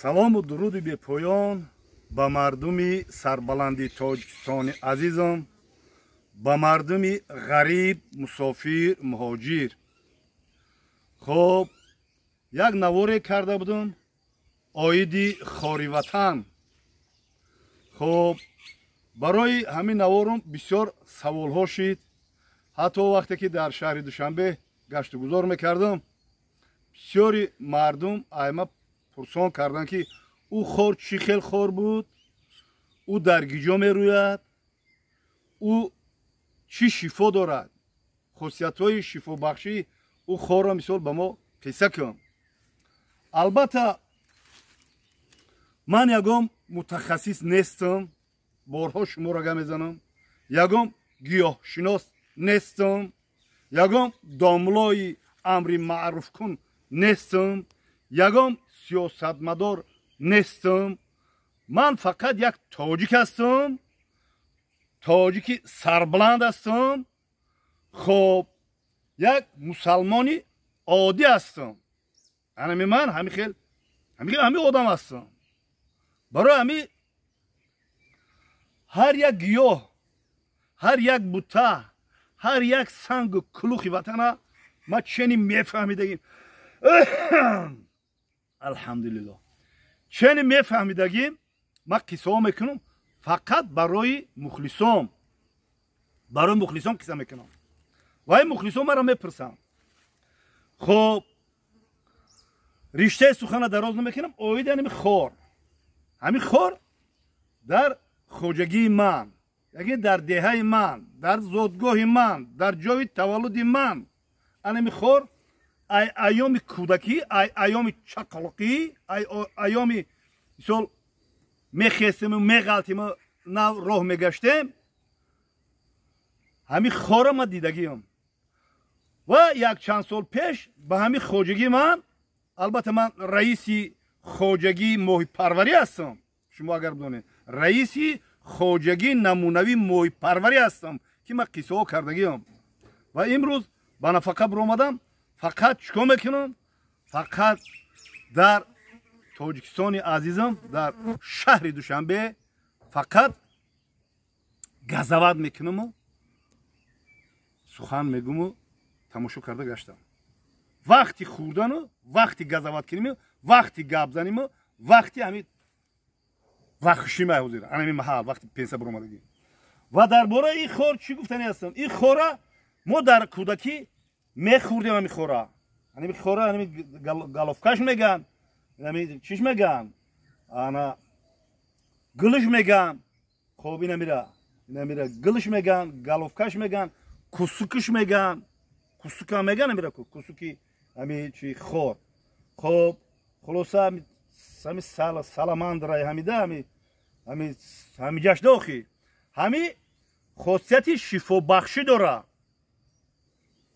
Салому дуруди бепоён ба мардуми сарбаланди Тоҷикистони азизам, ба мардуми ғариб, мусофир, муҳоҷир. Хоб, як наворе карда будам оиди хори ватан. Хоб, барои ҳамин наворум бисёр саволҳо шид. Ҳатто вақте ки дар шаҳри Душанбе гаштугузор мекардам, бисёри мардум айма пурсон карданд, ки ӯ хор чӣ хел хор буд, ӯ дар гиҷо мерӯяд, ӯ чӣ шифо дорад, хусусиятҳои шифобахшӣ ӯ хорро мисол ба мо қисса кун. Албатта, ман ягон мутахассис нестам, борҳо шуморо гап мезанам, ягон гиёҳшинос нестам, ягон домлои амри маъруфкун нестам, ягон сиёсатмадор нестам. Ман фақат як тоҷик ҳастам, тоҷики сарбаланд ҳастам. Хоб, як мусалмони оддӣ ҳастам. Анами ман ҳами хел ҳами одам ҳастам. Барои ҳами ҳар як гиёҳ, ҳар як бута, ҳар як сангу кулухи ватана ман чени мефаҳмидагим, алҳамдулилло, чени мефаҳмидагим, ман қиссаҳо мекунам фақат барои мухлисон, барои мухлисон қисса мекунам ва ин мухлисон маро мепурсанд. Хоб, риштаи сухана дароз намекунам. Оиди ҳами хор, ҳами хор дар хоҷагии ман, яке дар деҳаи ман, дар зодгоҳи ман, дар ҷои таваллуди ман, анами хор ай айёми кӯдакӣ, ай айёми чақалоқӣ, ай айёми мисол мехестему меғалтиму нав роҳ мегаштем, ҳами хора ман дидагиам. Ва як чанд сол пеш ба ҳами хоҷагии ман, албатта, ман раиси хоҷагии моҳипарварӣ ҳастам, шумо агар бидонед, раиси хоҷагии намунавии моҳипарварӣ ҳастам, ки ман қиссаҳо кардагиам. Ва имрӯз ба нафақа биромадам. Фақат чӣ кор мекунам? Фақат дар Тоҷикистони азизам, дар шаҳри Душанбе фақат газават мекунаму сухан мегуму тамошо карда гаштам. Вақти хӯрдану вақти газават куниму вақти гап заниму вақти ҳами вахшима ҳозир анами маҳал, вақти пенсия биромадагӣ. Ва дар бораи ин хор чӣ гуфтани ҳастам? Ин хора мо дар кӯдакӣ мехӯрдем. Ҳами хора, ҳами хора, ҳами головкаш меган, ҳами чиш меган, ана гулиш меган. Хоб, инамира, инамира гулиш меган, головкаш меган, кусукиш меган, кусука меган, амира кусуки ҳами чи хор. Хоб, хулоса, ҳами саламандра ҳамида ҳами ҳами ҳами ҷашда охи ҳами хосияти шифобахшӣ дора,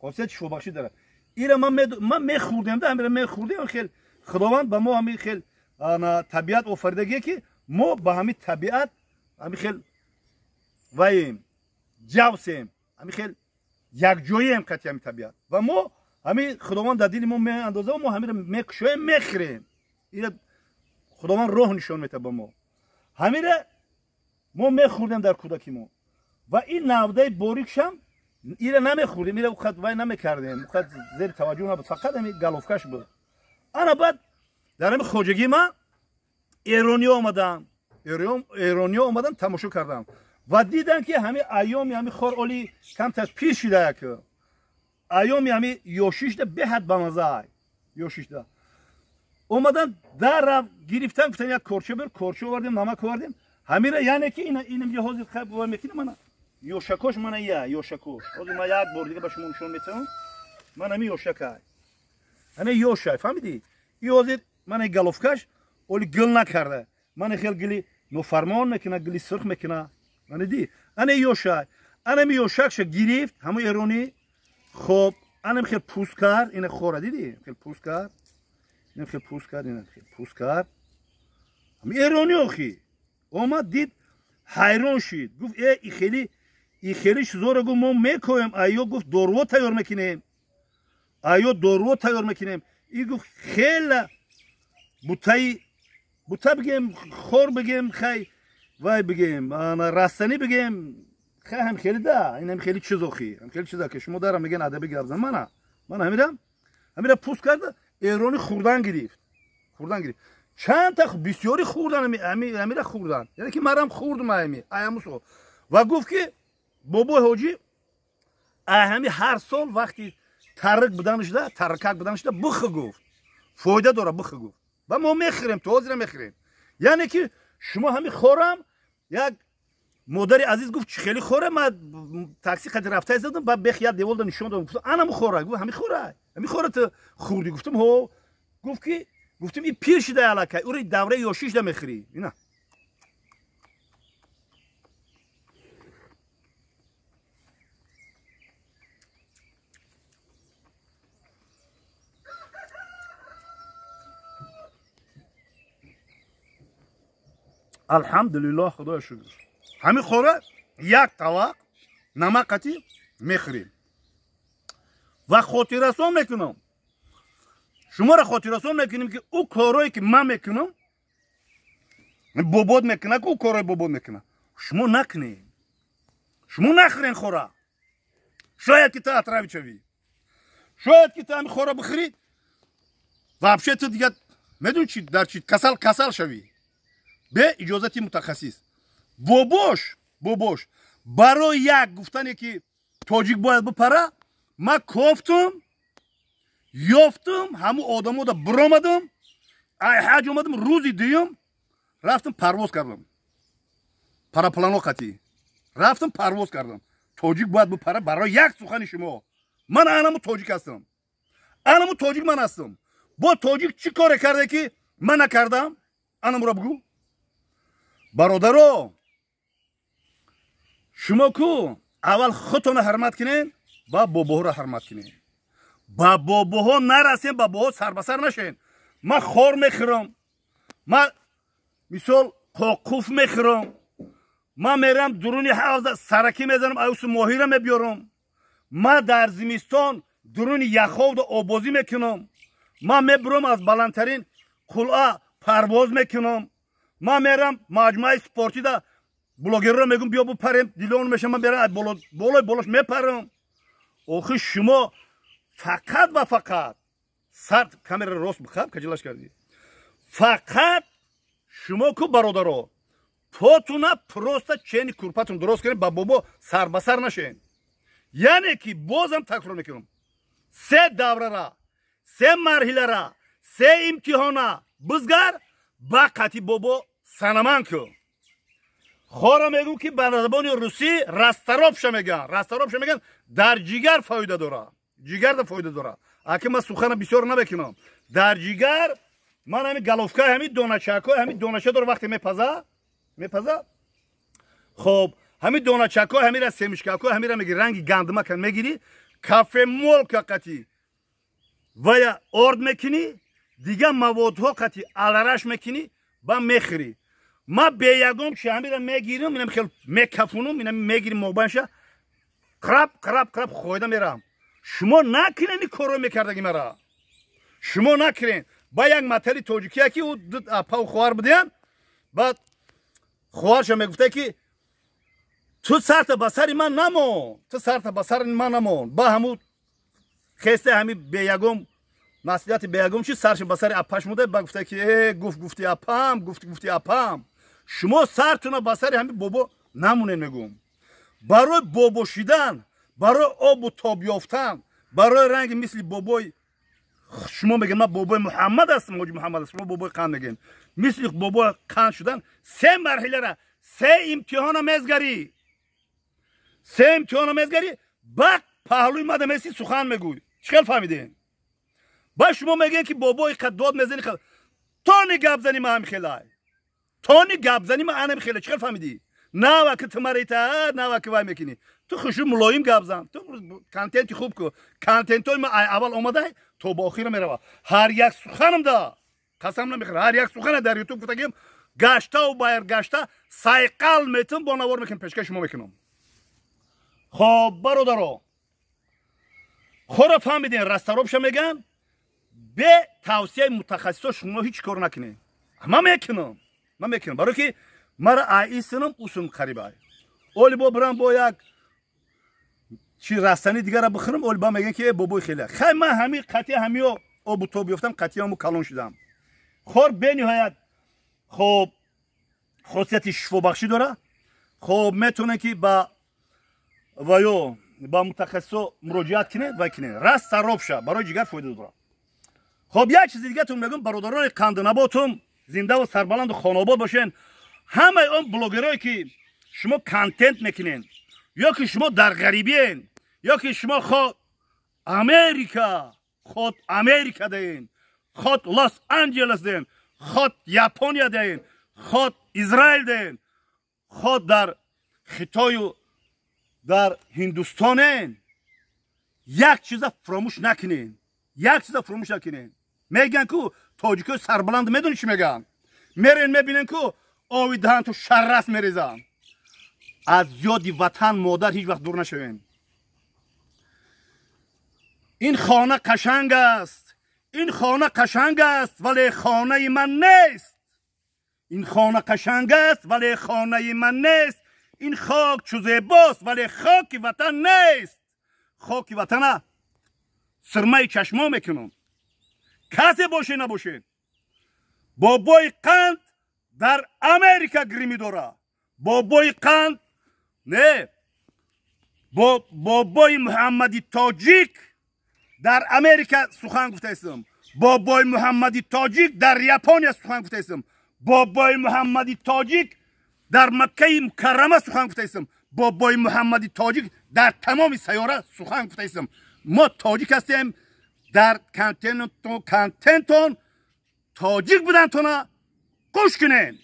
хосияти шифобахшӣ дора. Ира ман мехӯрдем да, ҳамира мехӯрдем. Хел Худованд ба мо ҳами хел табиат офаридагие, ки мо ба ҳами табиат ҳами хел ваем, ҷавсем, ҳами хел якҷоем қати ҳами табиат. Ва мо ҳами Худованд дар дили мо меандоза, мо ҳамира мекушоем, мехӯрем. Ира Худованд роҳ нишон метад ба мо. Ҳамира мо мехӯрдем дар кӯдаки мо. Ва ин навдаи борикшам, ира намехӯрдем, ира уқад вай намекардем, уқад зери таваҷҷӯҳ набуд, фақат ҳами головкаш буд. Ана баъд дар ҳами хоҷагии ман эрониё омаданд, эрониё омаданд, тамошо карданд ва диданд, ки ҳами айёми ҳами хор оли камтар пир шуда, як айёми ҳами ёшишда беҳад бамазза ёшишда. Омадан дар гирифтан, гуфтан: «Як корча бир». Корча овардем, намак овардем. Ҳамира, яъне ки ина ҳозир мекунем, мана ёшакош, мана я ёшакош. Ҳозир ман як бор дига ба шумо нишон метавам. Ман ҳами ёшакай, ҳами ёшай, фаҳмидӣ? И ҳозир мана головкаш оли гил накарда, мана хел гили нофармон мекуна, гили сурх мекуна, мана ди, ана ёшай. Анами ёшакша гирифт ҳамо эронӣ. Хоб, анам хел пӯст кард ина хора, дидӣ, хел пӯст кард, ина хел пӯст кард, ина хел пӯст кард. Ҳами эронӣ охи омад, дид, ҳайрон шид, гуфт: «Э, и хели, и хели чизоро, — гуфт, — мо мекоем, айё, — гуфт, — доруво тайёр мекунем, айё доруво тайёр мекунем». И гуфт: «Хела бутаи Бута бигем, хор бигем, хай вай бигем, ана растанӣ бигем, хай ҳам хеле да, ин ҳам хеле чиз охи, ҳам хеле чиза ки шумо дара мегӯен адабӣ гап зан. Мана ҳамира пӯст карда эрони хӯрдан гирифт. Хӯрдан гирифт. Чанд та бисёри хӯрдан, ҳамира хӯрдан. Яъне ки марам хӯрдум ҳами, аямусо. Ва гуфт ки бобои ҳоҷӣ ҳами ҳар сол вақти тарик будан шуда, тарикак будан шуда бихӯ гуфт. Фоида дора бихӯ гуфт. Ва мо мехӯрем, то ҳозира мехӯрем. Яъне ки шумо ҳами хорам як модари азиз гуфт чӣ хеле хора, ман такси қади рафта задам, баъд бех як девол нишон додам, гуфтам анаму хора, гуфт ҳами хора, ҳами хора ту хӯрдӣ, гуфтам ҳо, гуфт ки гуфтам ин пир шуда аллакай, ӯро давраи ёшӣ шуда мехӯрӣ. Ина алҳамдулиллоҳ, худоя шукр. Ҳамин хора як тавақ намақати мехӯрем ва хотиррасон мекунам, шуморо хотиррасон мекунем ки ӯ корое ки ман мекунам, бобод мекунад, ки ӯ корое бобод мекунад, шумо накунед, шумо нахӯрен хора. Шояд ки ту отравить шавӣ, шояд ки ту ҳамин хора бихӯрӣ, вообще ту дигар медонӣ чи дар чи касал шавӣ бе иҷозати мутахассис. Бобош барои як гуфтане ки тоҷик бояд бипара, ман кофтум, ёфтум, ҳамун одамода биромадам, ай ҳаҷ омадам, рӯзи дуюм рафтам парвоз кардам, параплано қатӣ рафтам парвоз кардам. Тоҷик бояд бипара барои як сухани шумо. Ман анаму тоҷик ҳастам, анаму тоҷик ман ҳастам. Бо тоҷик чӣ коре карде ки ман накардам? Анамуро бигӯ. Бародаро, шумо ку аввал худтонро ҳурмат кунед, ба бобоҳоро ҳурмат кунед. Ба бобоҳо нарасем, ба бобоҳо сарбасар нашед. Ман хор мехӯрам, ман мисол қоқуф мехӯрам, ман мерам дуруни ҳавза саракӣ мезанам, аюсу моҳира мебиёрам. Ман дар зимистон дуруни яховда оббозӣ мекунам. Ман мебурам аз баландтарин қулъа парвоз мекунам. Ман мерам маҷмӯаи спортида блогерро мегӯм биё бипарем, дилон мешам, ман мерам болои болош мепарам. Охи шумо фақат ва фақат сар камера рост бихаб каҷилаш кардӣ. Фақат шумо ку бародаро потуна просто чени курпатун дурост кунед, ба бобо сарбасар нашен. Яъне ки бозам такрор мекунам, се даврара, се марҳилара, се имтиҳона бизгар, ба қати бобо санаман ку. Хора мегӯм ки ба забони русӣ расторопша мегӯянд, расторопша мегӯянд, дар ҷигар фоида дора, ҷигарда фоида дора. Аки ман сухана бисёр намекунам. Дар ҷигар ман ҳамин головкаи ҳамин доначакҳои ҳамин донача дора, вақте мепаза, хоб ҳамин доначакҳои ҳамира семишкакҳои ҳамира мегири, ранги гандумака мегирӣ, кафемолка қати вая орд мекунӣ, дигар маводҳо қати алараш мекунӣ ба мехӯрӣ. Ман беягом чи ҳамира мегирам, инам хел мекафунум, инам мегирим мобайнша, қрап қрап қрап хойда мерам. Шумо накунед ин корро мекардаги мара, шумо накунед. Ба як матали тоҷикия ки ӯ ду апау хоҳар будиянд, баъд хоҳарша мегуфта ки ту сарта ба сари ман намон, ту сарта ба сари ман намон. Ба ҳамун хесте ҳами беягом маслиҳати беягом чи сарша ба сари апаш муда, ба гуфта ки э гуфт гуфти апам, гуфт гуфти апам. Шумо сартуна ба сари ҳами бобо намонед мегӯм. Барои бобо шидан, барои обу тоб ёфтан, барои ранги мисли бобои шумо мегӯед ман бобои Муҳаммад ҳастам, ҳоҷи Муҳаммад ҳастам, шумо бобои қанд мегӯед. Мисли бобои қанд шудан се марҳилара, се имтиҳона мезгарӣ, се имтиҳона мезгарӣ, баъд паҳлӯи мада месӣ сухан мегӯй. Чӣ хел фаҳмидем? Ба шумо мегӯед ки бобои қад дод мезанӣ, тони гап зани ма ҳами хелай, тони гап зани ма анами хелай. Чӣ хел фаҳмидӣ? Нава ки ту марита, нава ки вай мекунӣ. Ту хушу мулоим гап зан, ту контенти хуб ку. Контентҳои ма аввал омадай то ба охира мерава. Ҳар як суханам да қасам намехӯрам, ҳар як сухана дар ютуб гуфтагим гаштаву баргашта сайқал метум, бо навор мекунам, пешкаш шумо мекунам. Хоб бародаро, хора фаҳмидем, расторопша мегӯям, бе тавсияи мутахассисо шумо ҳеҷ кор накунед. Ман мекунам, ман мекунам, барои ки мара аисинам усум қарибай. Оли бо бирам бо як чи растани дигара бихӯрам, оли ба мегӯян ки бобои хеле. Хай, ман ҳами қатъи ҳамиё обу тоб ёфтам, қатъи ҳаму калон шудам. Хор бениҳоят хоб хосияти шифобахшӣ дора. Хоб, метавонем ки ба ва ё ба мутахассисо муроҷиат кунед ва кунед. Раста ша барои ҷигар фоида дорад. Хоб, як чизи дигатон мегӯм, бародарони қанднаботум, зиндаву сарбаланду хонаобод бошен. Ҳамаи он блогерое ки шумо контент мекунед, ё ки шумо дар ғарибиен, ё ки шумо ход Америка даен, ход Лос Анҷелес даен, ход Япония даен, ход Израил даен, ход дар Хитою дар Ҳиндустонен, як чиза фуромӯш накунен, як чиза фуромӯш накунен. Мегӯян ку тоҷикои сарбаланд, медони чӣ мегӯянд? Мерен, мебинен ку ови даҳанту шаррас мерезанд. Аз ёди ватан модар ҳеҷ вақт дур нашавем. Ин хона қашанг аст, ин хона қашанг аст, вале хонаи ман нест. Ин хона қашанг аст, вале хонаи ман нест. Ин хок чу зебост, вале хоки ватан нест. Хоки ватана сирмаи чашмо мекунам. Касе боше набоше, бобои қанд дар Америка гримӣ дора. Бобои қанд не, бобои Муҳаммади тоҷик дар Америка сухан гуфтаистам, бобои Муҳаммади тоҷик дар Япония сухан гуфтаистам, бобои Муҳаммади тоҷик дар Маккаи Мукаррама сухан гуфтаистам, бобои Муҳаммади тоҷик дар тамоми сайёра сухан гуфтаистам. Мо тоҷик ҳастем. Дар контентон тоҷик будантона гӯш кунем.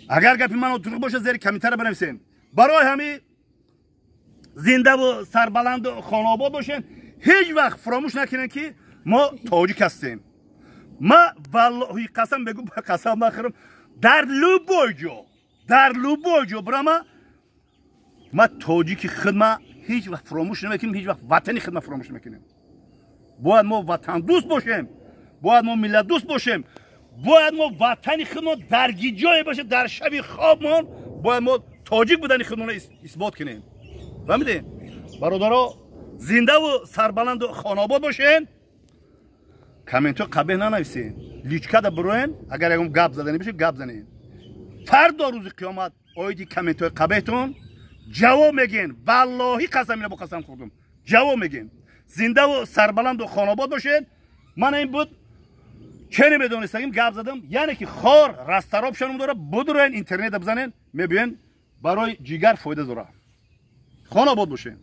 Агар гапи ман дурӯғ бошад, зери комментария бинависем. Барои ҳами зиндаву сарбаланду хонаобод бошем. Ҳеҷ вақт фуромӯш накунем, ки мо тоҷик ҳастем. Ма валлоҳи қасам бегу, қасам нахӯрам, дар любой ҷо, дар любой ҷо бирама, ма тоҷики хидма ҳеҷ вақт фуромӯш намекунем, ҳеҷ вақт ватани хидма фуромӯш намекунем. Бояд мо ватандӯст бошем, бояд мо миллатдӯст бошем, бояд мо ватани худмон дар гиҷое бошем, дар шаби хобмон бояд мо тоҷик будани худмонро исбот кунем. Фаҳмидем, бародаро? Зиндаву сарбаланду хонаобод бошем. Комментҳо қабеҳ нанависем, личкада бироен, агар ягон гап заданӣ бошед, гап занем. Фардо рӯзи қиёмат оиди комментҳои қабеҳтон ҷавоб мегӯен. Валлоҳи қасам, ина бо қасам хӯрдум, ҷавоб мегӯен. Зиндаву сарбаланду хонаобод бошед. Мана ин буд, че намедонистагим, гап задам. Яъне ки хор расторопша ном дора. Будуроен, интернета бизанен, мебиёен, барои ҷигар фоида дора. Хонаобод бошед.